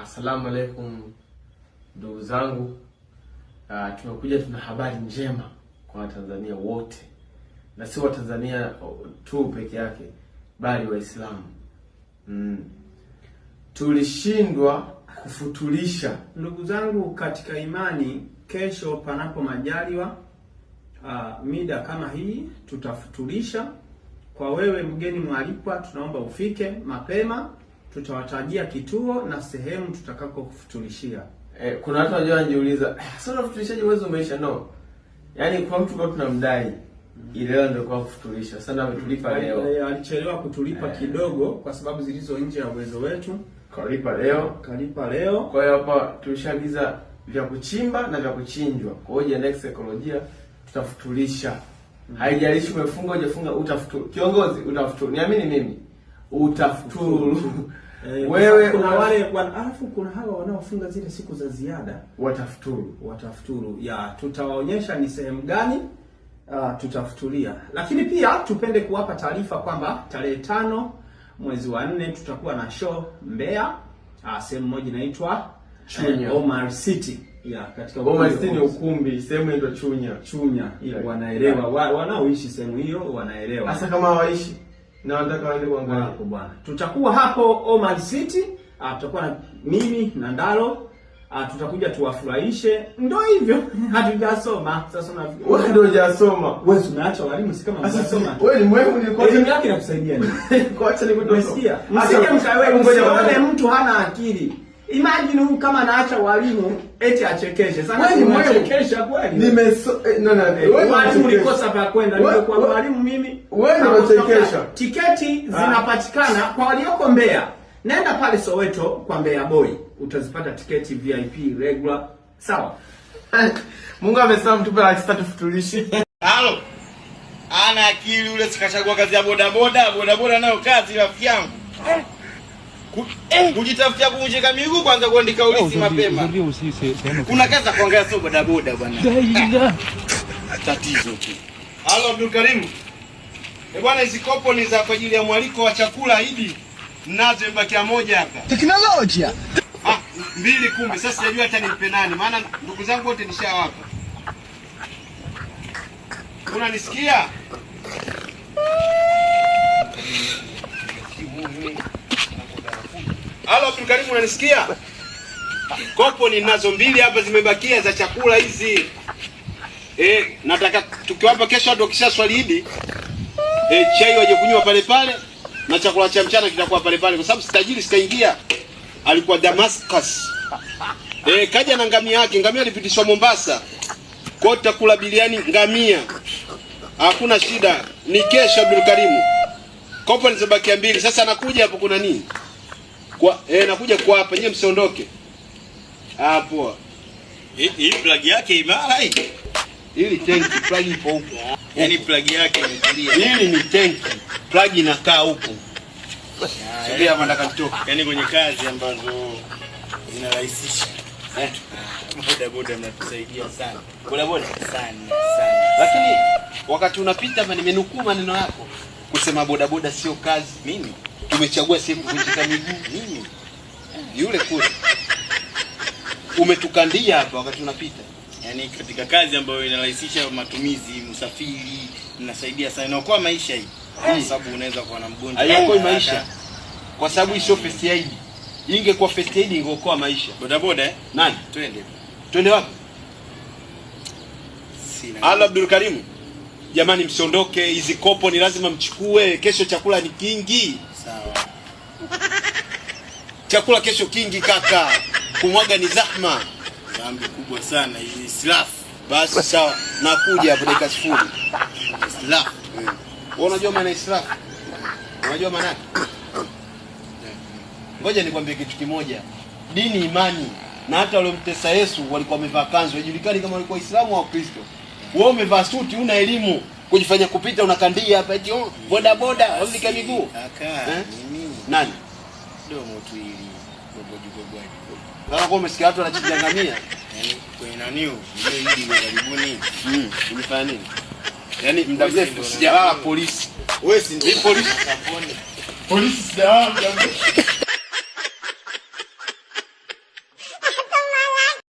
Asalamu alaikum ndugu zangu. Tumekuja tuna habari njema kwa Watanzania wote na si Watanzania tu peke yake bali Waislamu. Tulishindwa kufutulisha. Ndugu zangu katika imani, kesho panapo majaliwa, mida kama hii tutafutulisha. Kwa wewe mgeni mwalikwa, tunaomba ufike mapema, tutawatajia kituo na sehemu tutakako kufutulishia. Kuna watu wanajua wanajiuliza, sasa ufutulishaji mwezi umeisha? No. Yaani kwa mtu kwa tunamdai ile leo ndio kwa kufutulisha. Sasa ametulipa leo. Alichelewa kutulipa kidogo kwa sababu zilizo nje ya uwezo wetu. Kalipa leo. Kalipa leo. Kwa hiyo hapa tulishaagiza vya kuchimba na vya kuchinjwa. Kwa hiyo jiandae kisaikolojia, tutafutulisha. Haijalishi umefunga hujafunga, utafuturu. Kiongozi utafuturu. Niamini mimi. Utafuturu. Wewe kuna wale alafu kuna hawa wanaofunga zile siku za ziada watafuturu. Watafuturu. Ya, tutawaonyesha ni sehemu gani tutafutulia. Lakini pia tupende kuwapa taarifa kwamba tarehe 5 mwezi wa 4 tutakuwa na show Mbeya, sehemu moja inaitwa Chunya. Omar City. Ya, katika Omar City ni ukumbi, sehemu inaitwa Chunya. Chunya. Wanaelewa, wanaoishi sehemu hiyo wanaelewa. Sasa kama hawaishi na wanataka waende kuangalia hapo bwana. Tutakuwa hapo Omar City, tutakuwa na mimi na Ndalo, tutakuja tuwafurahishe. Ndio hivyo, hatujasoma. Sasa wewe ndio hujasoma. Wewe unaacha walimu si kama hujasoma. Wewe ni mwehu, ni kwa elimu yake inakusaidia nini? Kwa acha nikusikia. Msije mkawe msione mtu hana akili. Imagine huyu kama anaacha walimu eti achekeshe. Sana wewe ni unachekesha kweli. No no. Wewe mwalimu ulikosa pa kwenda. Nilikuwa mwalimu mimi. Wewe ndio unachekesha. Tiketi zinapatikana kwa walioko Mbeya. Nenda pale Soweto kwa Mbeya Boy. Utazipata tiketi VIP regular. Sawa. Mungu amesema mtupe laki tatu futulishi. Halo. Ana akili yule, sikachagua kazi ya boda boda, boda boda nayo kazi rafiki yangu. Kujitafutia kuvunjika miguu kwanza kuandika ulisi mapema. Kuna kazi za kuangalia sio boda boda bwana. Tatizo tu. Halo Abdul Karim. Bwana hizi kopo ni za kwa ajili ya mwaliko wa chakula Idi. Nazo imebakia moja hapa. Teknolojia. Mbili kumbe. Sasa sijajua hata nimpe nani maana ndugu zangu wote nishawapa. Unanisikia? Halo Abdul Karim, unanisikia? Kopo ninazo mbili hapa zimebakia za chakula hizi. Nataka tukiwapa kesho watu wakisha swali Idi, chai waje kunywa pale pale na chakula cha mchana kitakuwa pale pale kwa sababu sitajiri sitaingia. Alikuwa Damascus. Kaja na ngamia yake, ngamia alipitishwa Mombasa. Kwa hiyo tutakula biliani ngamia. Hakuna shida. Ni kesho Abdul Karim. Kopo nizobakia mbili. Sasa nakuja hapo kuna nini? Kwa nakuja kwa hapa, nyie msiondoke. Poa. Hii plug yake imara hii. Hili tanki plug ipo huko. Yaani plug yake imetulia. Hili ni tanki. Plug inakaa huko. Sogea hapa nataka nitoke. Yaani kwenye kazi ambazo zinarahisisha. Boda boda mnatusaidia sana. Boda boda sana sana. Lakini wakati unapita hapa nimenukuu maneno yako kusema boda boda sio kazi. Mimi tumechagua sehemu kuvunjika miguu. Mimi yule kule umetukandia hapa wakati unapita. Yaani katika kazi ambayo inarahisisha matumizi, usafiri, inasaidia sana. Inaokoa maisha hii. Kwa sababu unaweza kuwa na mgonjwa. Haiokoa maisha. Kwa sababu sio first aid. Ingekuwa first aid ingeokoa maisha. Boda boda Nani? Twende. Twende wapi? Sina. Halo Abdul Karim. Jamani msiondoke, hizi kopo ni lazima mchukue, kesho chakula ni kingi. Sawa. Chakula kesho kingi kaka. Kumwaga ni zahma. Dhambi kubwa sana hii israfu. Basi sawa, nakuja hapo dakika 0. Israfu. Wewe unajua maana israfu? Unajua maana yake? Ngoja nikwambie kitu kimoja. Dini imani, na hata waliomtesa Yesu walikuwa wamevaa kanzu, haijulikani kama walikuwa Waislamu au Kristo. Wewe umevaa suti, una elimu, kujifanya kupita unakandia hapa eti boda boda, wamlika miguu. Kaka, mimi. Nani? Domo tu hili. Gogo. Kama kwa umesikia watu wanachinja ngamia? Yaani kwenye nani hiyo? Ile hili karibuni. Ulifanya nini? Yaani muda mrefu sijalala polisi. Wewe si ndio polisi? Polisi sijalala muda mrefu.